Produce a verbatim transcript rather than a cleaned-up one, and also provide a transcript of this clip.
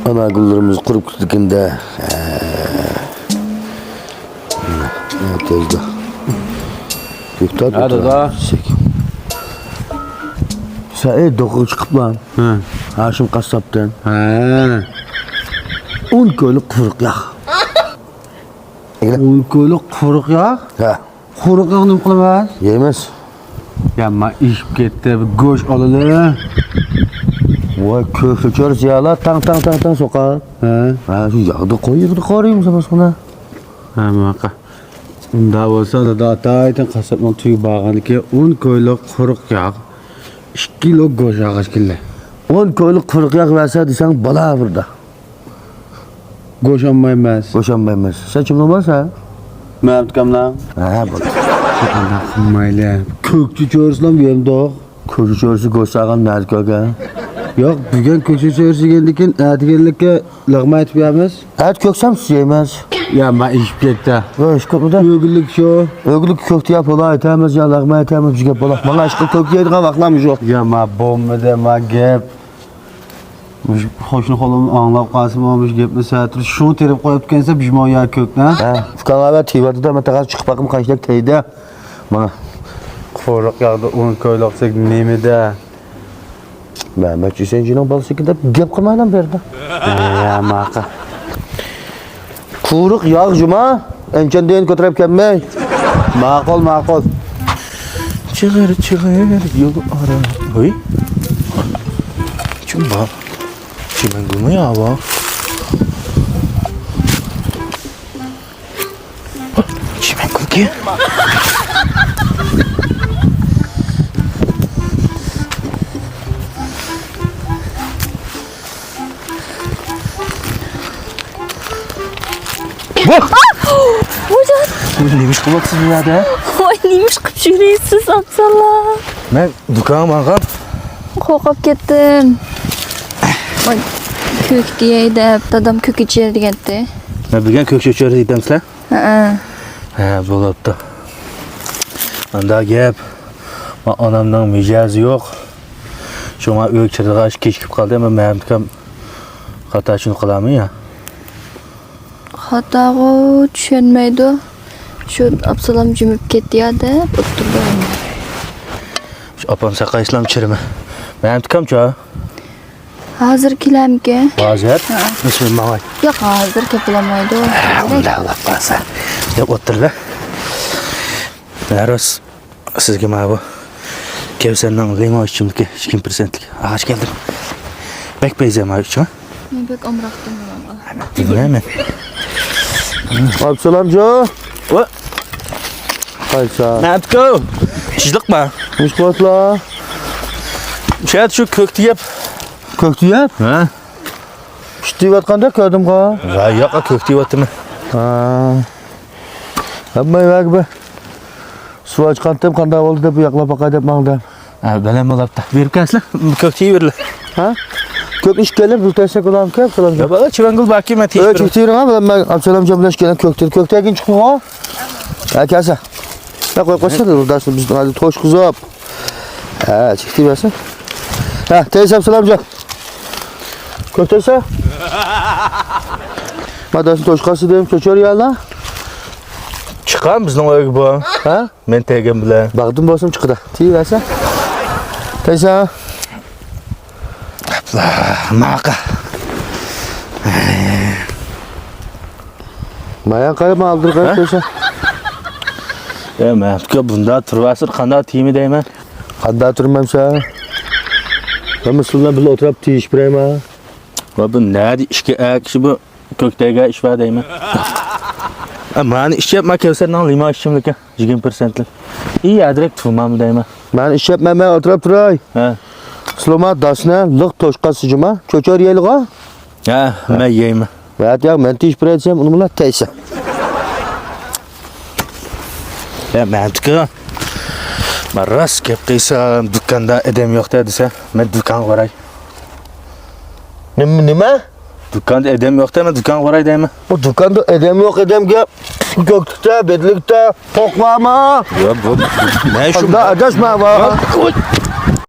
ئانا گۈللىرىمىز قۇرۇپ كېتىدىكەن-دە. ھە، تېزدا. ھە، دادا. سەئىد دوقىغا چىقىپلا. ھە. ھاشىم قاسساپتىن. ھە. ئون كويلۇق قۇرۇق ياغ. ئون كويلۇق قۇرۇق ياغ؟ ھە. قۇرۇق ياغ نېمە قىلىمىز؟ يەيمىز. يا، ما ئېشىپ كەتتى، بىر گۆش ئالىلى. ۋاي، كۆكسى چۆرىسى يالا، تاڭ، تاڭ، تاڭ، تاڭ سوقار. ھە. ھە، شۇ ياغدا قويۇپ قارىيمىز باسقىنا. ھە، ماقا. ئۇنداق بولسا، دادا ئاتايتىن قاسساپنىڭ تۈگى بارغاندىكى ئون كويلۇق قۇرۇق ياغ، ئىككى كىلو گۆش ئالغاچ كېلە. ئون كويلۇق قۇرۇق ياغ بەرسە دېسەڭ، بالا بىردا. گۆش ئالمايمىز. گۆش ئالمايمىز. سەن كىمنىڭ بارسا؟ مەمتىكامنىڭ. ھە، بولدى. ئۇنداق قىلمايلى. كۆكچى چۆرىسىلەم يەمدۇق. كۆكچى چۆرىسى گۆش سالغان نەدە كۆرگەن؟ ياق، بۈگۈن كۆكچى چۆرىسى يېگەندىن كېيىن، ئەتىگەنلىككە لەغمەن ئېتىپ يەيمىز. ئەتە كۆكسەم سىز يەيمىز. يا، ما ئېشىپ كەتتى. گۆش كۆپمىدى؟ ئۆگۈنلۈك شۇ. ئۆگۈنلۈك كۆكتە يەپ بولا، ئېتەمىز يا، لەغمەن ئېتەمىز، بىزگە بولا. مانا ئىشقىل كۆك يەيدىغان ۋاقىتلارمۇ يوق. يا، ما بولمىدى، ما گەپ. مۇشۇ قوشنا قولۇم ئاڭلاپ قالسىمۇ، مۇشۇ گەپنى سەتۇر شۇ تېرىپ قويۇپتىكەنسە، بىژمو يا كۆكنى. ھە، ئۇكاڭلار بىلەن تېيىۋاتىدۇ، مەن تېخى چىقىپ باقىمەن قانچىلىك تېيىدۇ. مانا. قۇرۇق ياغدا ئون كويلۇق دېسەك نېمىدە؟ مەمەت ھۈسەنجىنىڭ بالىسىكى دەپ گەپ قىلمايلا بۇ يەردە. ھە، ماقۇل. قۇرۇق ياغ جۇما، ئەنچەندىن كۆتۈرۈپ كەلمەي. ماقۇل، ماقۇل. چىغىر، چىغىر، يول ئارا. ھوي. جۇما. چىمەن گۇمۇ يا بۇ؟ چىمەن گۇكى. ۋاھ! ھوجان! نېمە ئىش قىلىۋاتىسىز بۇ يەردە؟ ۋاي، نېمە ئىش قىلىپ يۈرىسىز، ئابدۇللا؟ مەن دۇكانغا ماڭغان. قورقۇپ كەتتىم. ۋاي، كۆكتە يەي دەپ، دادام كۆكتە يەي دېگەنتى. مەن بىلگەن كۆكتە يەيدىكەنسىلەر. ھەئە. ھە، بولۇپتۇ. ئاندا گەپ. ما ئانامنىڭ مىجەزى يوق. شۇڭا ئۆيگە كىرىدىغان ئىش كېچىكىپ قالدى. مەن مەمتىكام خاتا چۈشىنىپ قالامۇ يا؟ خاتاغۇ چۈشەنمەيدۇ. شۇ ئابسالام جۈمۈپ كەتتى يا دەپ ئولتۇرىدۇ ئەمدى. شۇ ئاپام ساقايسىلام چىرىمە. مەمتىكامچۇ؟ ھازىر كېلەمكى؟ ھازىر؟ ھە. مۇشۇ ماڭاي. ياق، ھازىر كېلىپ بولالمايدۇ. ئۇنداق قىلسا. دەپ ئولتۇرلا. مەرۇس، سىزگە مانا بۇ كەۋسەرنىڭ لىمون ئىچىملىكى، يىگىرمە پىرسەنتلىك. ئاغاچ كەلدىم. بەك پەيزى مانا ئىچىڭ. مەن بەك ئامراقتىم بۇنىڭغا. بىلمەيمەن. ئابسالامجان. ۋە. قايسا؟ نەتكو. تىنچلىقما؟ نېمە قىلىۋاتىسىلەر؟ شاياد شۇ كۆكتە يەپ. كۆكتە يەپ؟ ھە. پىشتىۋاتقاندا كۆردۈمغۇ. ھە، ياق، كۆكتە يەۋاتىمەن. ھە. ھەممە يەرگە بىر سۇ ئاچقانتىم، قانداق بولدى دەپ ياقلاپ باقاي دەپ ماڭدىم. ھە، بەلەن بولاپتۇ. بېرىپ كەلسىلە، كۆكتە يەۋېرىلە. ھە؟ كۆكنى ئىچىپ كەلدىم، بىر تەسلىك بولامكەن، سالام. يا بالا، چىۋەنگۈل باكى مەن ئۆي تېيىشتۇرۇم. چىقتى يۈرۈڭ، ھە، بىلەن مەن ئابسالامجان بىلەن ئىككىيلەن كۆكتە، كۆكتە كېيىن چىقتىڭغۇ؟ ھە، كەلسە. يا، قوي، قويسا، داداشنى بىز ھازىر توشقۇزۇپ. ھە، چىقتى بەرسە. ھە، تەيسە ئابسالامجان. كۆكتە تەيسە. ما داداشنى توشقاسى دېيىم، چۆچۈر يالا. چىقام بىزنىڭ ئۆيگە بۇ. ھە؟ مەن تەگەن بىلەن. باغدىن بولسۇن چىقىدۇ. تېيىۋەرسە. تەيسا. ماقا. مايان قاراپ، ئالدىرى قاراپ ھە؟ تەيسا. ئە، مەن بۇندا تۇرۇۋەرسە قانداق تېيىمى دەيمەن. قانداق تۇرمامسەن؟ مەن سىلەر بىلەن بىللە ئولتۇرۇپ تېيىشىپ بېرەيمەن. ۋە بۇ نەدە ئىككى ئەر كىشى بۇ؟ كۆكتەيگە ئىش بار دەيمەن. ئە، مانا ئىچەپ، ما كەۋسەرنىڭ لىمون ئىچىملىكى، يىگىرمە پىرسەنتلىك. ئى، ئەدرەك تۇرماممۇ دەيمەن. مانا ئىچەپ، مەن، مەن ئولتۇرۇپ تۇراي. ھە. سىلىما داسنە، لىق توشقا سىجىما، چۆچۈر يەيلىغۇ. ھە، مەن يەيمەن. ھە، ياق، مەن تېيىشىپ بېرەي دېسەم، ئۇنى بىلەن تەيسە. يا، مەمتىكى. مەن راست گەپ قىلسام، دۇكاندا ئادەم يوق-دە دېسە، مەن دۇكانغا باراي. نېمە، نېمە؟ دۇكاندا ئادەم يوق-دە، مەن دۇكانغا باراي دەيمەن. ئۇ دۇكاندا ئادەم يوق، ئادەمگە كۆكتە، بەدلىكتە، توقلارما. يا، بۇ، مەن شۇ قانداق ئاداش مەن بار. يا، ئۇي.